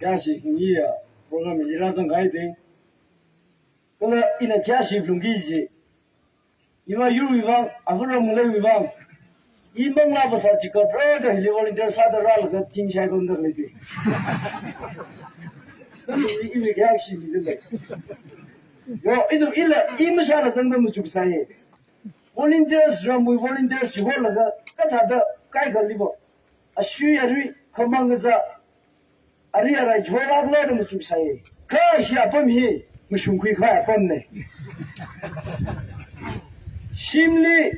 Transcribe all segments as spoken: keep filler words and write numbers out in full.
Khayāshi ngiya program hili rāzangkahaibing. Kala ina khayāshi lungki ji. Iva yurwui vang, avura mulaiwui vang. I manglā phasā chikatra da hili volunteer sāda rālaga thingshai pamda leibing. Nani i, iwui khayāshi mida lei. Yo, ithum ila, i mashāla zangda machuksai. Volunteers, ramwui volunteers, yuholaga, kathāda, kaikhaliva. Ashui arui, khamang kazā, ari arai chora kala da machuksai. Kha hi apam hi, mashungkhui khavai apamne. Shimli,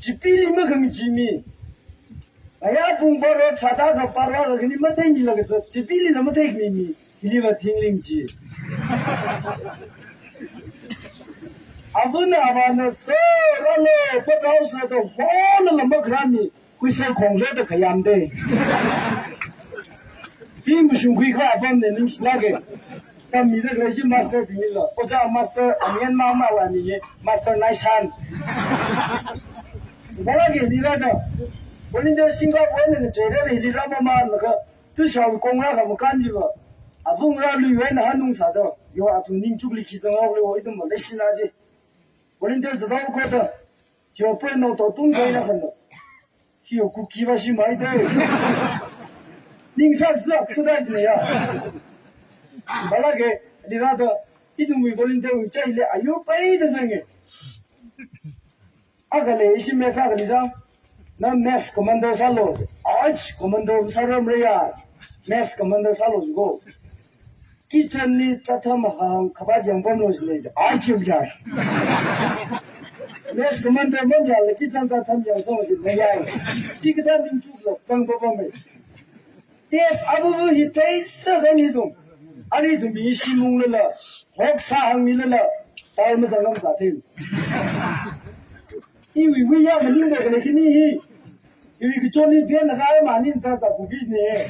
chipili makhangachee mi. Aya pung baro, tharāda kha baro, kha khani matheimilaga zat, chipilila matheimi mi. Hiliva thingling chi. Avana avāna sāralo, pazao sāda hola lama kharā mi, huisa khonglo da khayam de. Hi mashungkhui khavai apamne ningshilāke. Tammida khalei chi master bingla. Ojā master, amian mama wa mi ne, master Naishan. Balake hili rāda. Volunteer Singapore ne ne chere hili rāmamalaga. Tushao kongra kha makan jiva. Avungra lui wena hanung sāda. Yo athum ningchukli khi zangaole o ithum leishina ji. Volunteer zadao koda. Chiyo prenao to tun kaina khanda. Chiyo kuki va shimai de. Ningsā zak sāda jine ya. Balake, hili rāda, ithumwui volunteer wui chaile ayo paida zange. Akhale ishi mess akhali zang. Na mess commander sālo. Ach commander sāramra ya. Mess commander sālo jiko. Kitchen li chatham hang khapat yangpamlo jile. Ach ya. Mess commander mamyale kitchen chatham yangsang jile ya. Chikathā ningchukla zangpapame. Test abubu hi theisa kani zung. Ani ithum mi shimung lala, hoksa hangmi lala, tal mazang lam zathim. Iwui wui ya maningda kane kini hi. Iwui kachonli bian na kaya maning zaza kubis ne.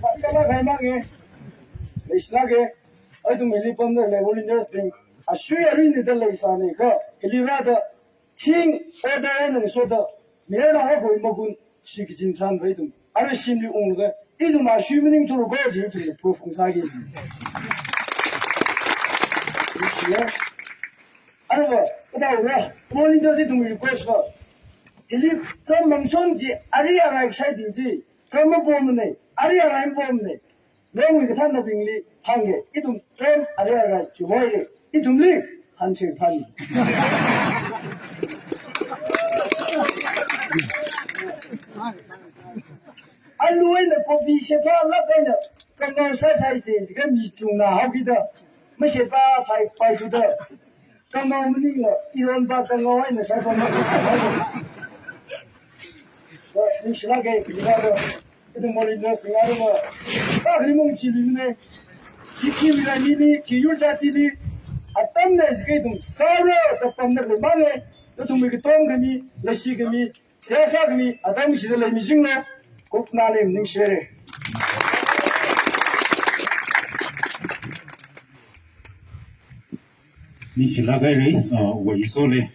Patsala kai mange. Leishilāke. Aithum hili pamda khalei volunteers bing. Ashui arui nida leisāne kha. Hili rāda. Thing order nang soda. Mirana hokoi magun. Shikachin tharan vai ithum. Ara shimli unglaga. Ithum ashui maningthur ko ji ithum proof ungsāki ji. Ningshiya. Arava, kadaura. Volunteers ithum request va. Hili, zam mangshon ji, ari arai shai ding ji. Zam mapomne, ari arai mapomne. Longli kathānnabingli hānge, ithum zam ari arai chuhoire, ithumli hānchithān. Alu eina kopi sheba lap eina kangau sāsai se, zika mi chungna haokida, masheba phai, phaithuda. Kangau maningla, ironba kangau eina sāpam maka sāpam. Wa, ningshilāke, ningshilāke. Ithum volunteers ngaruma. Ka kali mong chili ne. Ki, ki wira nili, ki yur jatili. Atam ne jike ithum sāra, tapam ne le mane. Ithum mi katom khami, leishi khami, seihā sā khami, atam shida leimi jinglo. Kukna le ningshire. Ningshilāke ri, uh, wa iso le.